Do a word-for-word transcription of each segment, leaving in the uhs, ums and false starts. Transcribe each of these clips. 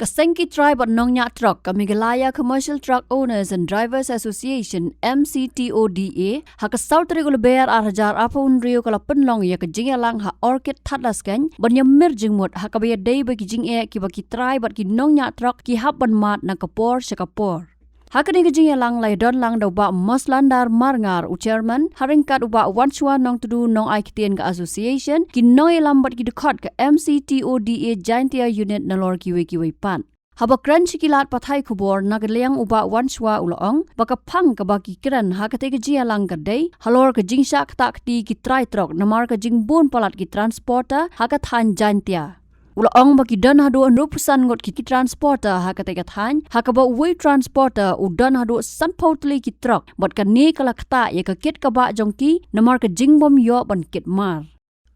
Ka seng ki trai bad nongñiah trok ka Meghalaya Commercial Truck Owners and Drivers Association, M C T O D A, ha ka saw tarik u Lber ar hajar arphew hynriew ka la pynlong ïa ka jingïalang ha Orchid Thadlaskeiñ ban ïamir jingmut ha kaba ïadei bad ki jingeh kiba ki trai bad ki nongñiah trok ki hap ban mad na ka por sha ka por. Ha kane ka jingïalang la ïadon lang da u Bah Moslandar Marngar u chairman, ha ryngkat u Bah Wanshwa Nongtdu nongai ktien ka association, ki nongïalam bad ki dkhot ka M C T O D A Jaintia Unit nalor kiwei kiwei pat. Haba kren sha ki lad pathai khubor na ka liang u Bah Wanshwa u la ong ba ka phang kaba ki kren ha katei ka jingïalang ka dei halor ka jingshah ktah kti ki trai trok namar ka jingbun palat ki transporter ha ka thaiñ Jaintia. U la ong ba ki don haduh hynriewphew san ngut ki, ki transporter ha katei ka thaiñ, ha kaba uwei u transporter u don haduh sanphew tylli ki trok, bad kane ka la ktah ïa ka kit ka bah jong ki namar ka jingbym ïoh ban kit mar.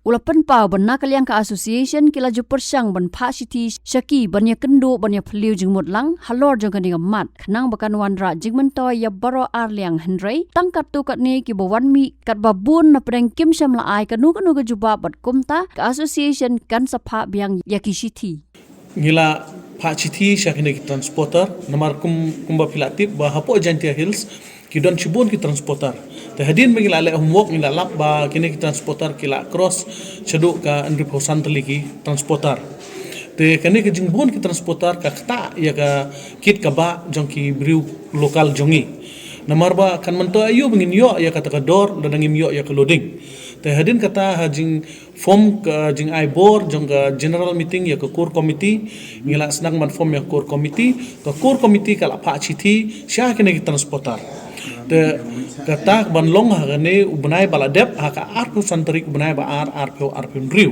U la pynpaw ba na ka liang ka association ki la ju pyrshang ban phah shithi sha ki ban ïakynduh ban ïaphylliew jingmut lang halor jong kane ka mat, khnang ba kan wanrah jingmyntoi ïa baroh ar liang, hynrei tang katto katne kiba wan mih katba bun na pdeng kim shym la ai kano kano ka jubab bad kumta ka association kan sa phah biang ïa ki shithi. Ngi la phah shithi sha kine ki transporter, namar kum, kumba phi la tip ba hapoh Jaintia Hills ki don shibun ki transporter. Te hadien ba ngi la leh homework ngi la lap ba kine ki transporter ki la cross shaduh ka hynriewphew san tylli ki transporter. Te kane ka jingbun ki transporter ka ktah ïa ka kit ka bah jong ki briew local jong ngi. Namar ba kan myntoi aïu ba ngin ïoh ïa kata ka dor lada ngim ïoh ïa ka loading. Te hadien kata ha jing form ka jingai bor jong ka general meeting ïa ka core committee, ngi la sdang ban form ïa ka core committee, ka core committee ka la phah shithi sha kine ki transporter. Te kata ban long ha kane u bnai ba la dep, ha ka arphew san tarik u bnai ba ar, arphew arphew hynriew,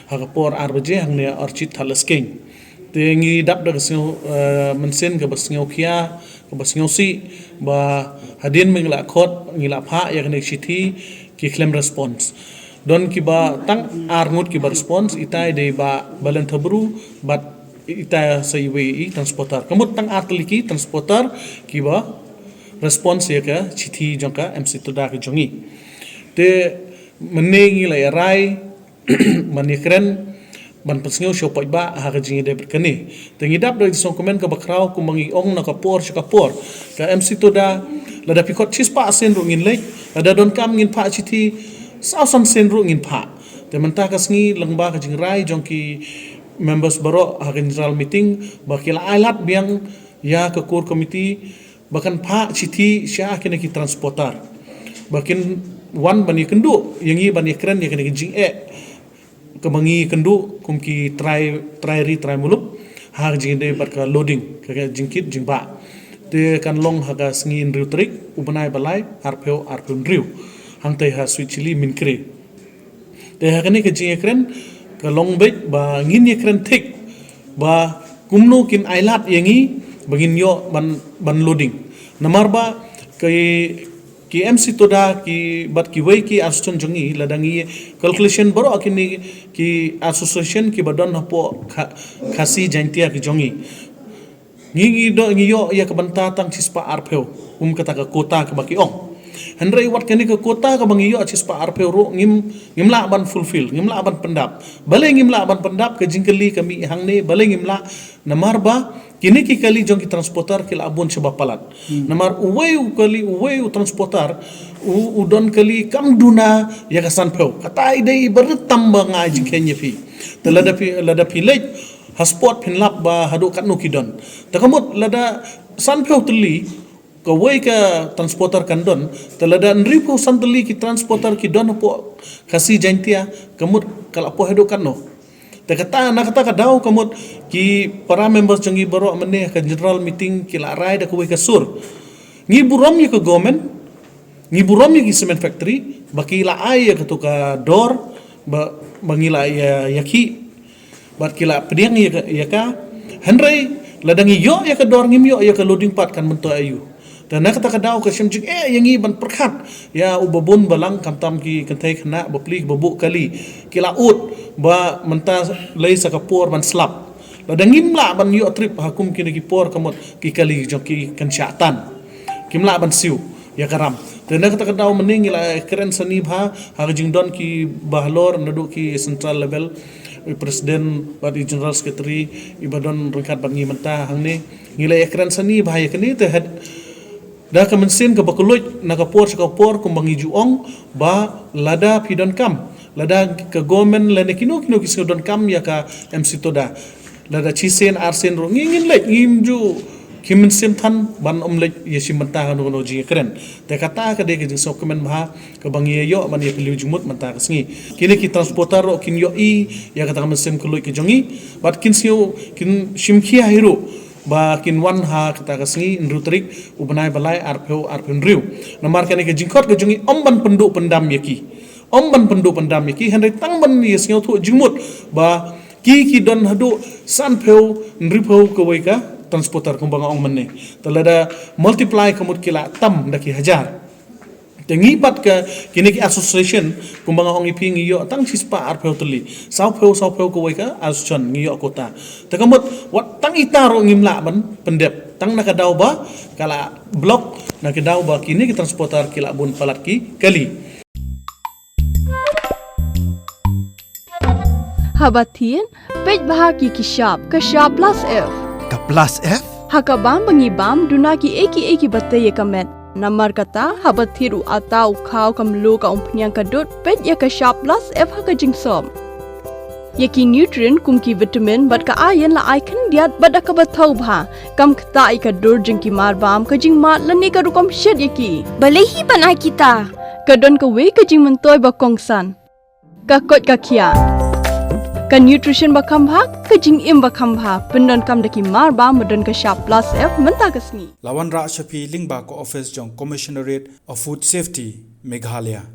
ha ka por ar baje hangne Orchid Thadlaskeiñ. Te ngi dap da ka sngew, eh, mynsiem kaba sngewkhia, kaba sngewsih ba hadien ba ngi la khot, ngi la phah ïa kane ka shithi, ki khlem response. Don kiba tang ar ngut kiba response, itai dei Bah Balen Thabru bad itai sa iwei i transporter. Ka mut tang ar tylli ki transporter kiba response ïa ka shithi jong ka M C TODA ka jong ngi. Te mynne ngi la ïarai ban ïakren ban pynsngew sha u paidbah ha ka jingïadei bad kane. Te ngi dap da ka jingsngewkmen kaba khraw kumba ngi ong na ka por sha ka por. Ka M C TODA, lada phi khot shispah sien ruh ngin leit, lada donkam ngin phah shithi saw san sien ruh ngin phah. Te mynta ka sngi lyngba ka jingrai jong ki members baroh ha ka general meeting ba ki la ai lad biang ïa ka core committee ba kan phah shithi sha kine ki transporter ba kin wan ban ïakynduh ïa ngi ban ïakren ïa kine ki jingeh kaba ngi kynduh kum ki trai, trai ri trai muluk ha ka jingïadei bad ka loading, ka, ka jingkit jingbah. Te kan long ha ka sngi hynriew tarik u bnai ba lai arphew arphew hynriew, hangtei ha Sweet Chilli Mynkre. Te ha kane ka jingïakren ka long beit ba ngin ïakren thik ba kumno kin ai lad ïa ngi ba ngin ïoh ban, ban loading. Namar ba ki, ki M C TODA ki bad kiwei ki association jong ngi, lada ngi calculation baroh kine ki association kiba don hapoh Kha-, Khasi Jaintia ki jong ngi, ngi, ngi doh, ngi ïoh ïa ka bynta tang shispah arphew kum kata ka quota kaba ki ong. Hynrei wat kane ka quota kaba ngi ïoh shispah arphew ruh ngim, ngim lah ban fulfill, ngim lah ban pyndap. Balei ngim lah ban pyndap? Ka jingkylli ka mih hangne, balei ngim lah? Namar ba kine ki kali jong ki transporter ki la bun shaba palat. Namar uwei u kali, uwei u transporter u, u don kali kam duna ïa ka sanphew. Kata i dei i barit tam ba nga ai jingkheiñ ïa phi. Te lada phi, lada phi leit ha spot phin lap ba haduh katno ki don. Te ka mut lada sanphew tylli kawei ka transporter kan don, te lada hynriewphew san tylli ki transporter ki don hapoh Khasi Jaintia, ka mut ka la poi haduh katno? Te kata, na kata ka daw ka mut ki para members jong ngi baroh mynne ha ka general meeting ki la rai da kawei ka sur. Ngi burom ïa ka government, ngi burom ïa ki cement factory ba ki la ai ïa kato ka dor ba, ba ngi la ïa, ïakhih bad ki la pdiang ïa ka, ïa ka. Hynrei lada ngi ïoh ïa ka dor ngim ïoh ïa ka loading pat kan myntoi aïu? Te na kata ka daw ka shem jingeh ïa ngi ban pyrkhat ïa uba bun balang khamtam ki kynthei khynnah bapli ba buh kali, ki la ud ba mynta lei sa ka por ban slap. Lada ngim lah ban ïoh trip ha kum kine ki por ka mut ki kali jong ki kan shah tan. Kim lah ban siew ïa ka ram. Te na kata ka daw mynne ngi la kren sani bha ha ka jingdon ki bahalor naduh ki central level i president bad i general secretary iba don ryngkat bad ngi mynta hangne. Ngi la ïakren sani bha ïa kane te heh da ka mynsiem kaba kylluid na ka por sha ka por kumba ngi ju ong ba lada phi donkam, lada ka government lane kino kino ki sngew donkam ïa ka M C Toda, lada shisien arsien ruh ngi ngin leit, ngim ju khim mynsiem than ban ym leit ïa shim bynta kano kano jingïakren. Te kata ka dei ka jingsngewkmen bha kaba ngi ïa ïoh ban ïa pynliew jingmut mynta ka sngi. Kine ki transporter ruh kin ïohi ïa kata ka mynsiem kylluid ka jong ngi bad kin sngew, kin shim khia hi ruh ba kin wan ha kata ka sngi hynriew tarik u bnai ba lai arphew arphew hynriew. Namar kane ka jingkhot ka jong ngi ym ban pynduh pyndam ïa ki, ym ban pynduh pyndam ïa ki, hynrei tang ban ïa sngewthuh jingmut ba ki ki don haduh sanphew hynriewphew kawei ka transporter kumba nga ong mynne. Te lada multiply ka mut ki la tam da ki hajar. Te ngi pat ka kine ki association kumba nga ong ïa phi ngi ïoh tang shispah arphew tylli, sawphew sawphew kawei ka association ngi ïoh quota. Te ka mut wat tang ita ruh ngim lah ban pyndep tang na ka daw ba ka la block, na ka daw ba kine ki transporter ki la bun palat ki kali. Haba thied, peit bha ki ki shap, ka shap plus F. Ka plus F? Ha ka bam ba ngi bam, duna ki ei ki ei kiba tei ïa ka met. Namar kata, haba thied u atta u khaw ka mluh ka umphniang ka dud, peit ïa ka shap plus F ha ka jingsop. Ïa ki nutrient kum ki vitamin bad ka iron la ai khyndiat bad da kaba thaw bha. Kam ktah ïa ka dur jong ki marbam, ka jingmad lane ka rukom shet ïa ki. Balei hi ban ai kita? Ka don kawei ka jingmyntoi ba kongsan. Ka koit ka khiah. Ka nutrition ba kham bha, ka jingim ba kham bha, pyndonkam da ki marbam ba don ka shap plus F mynta ka sngi. La wanrah sha phi lyngba ka ophis jong Commissionerate of Food Safety, Meghalaya.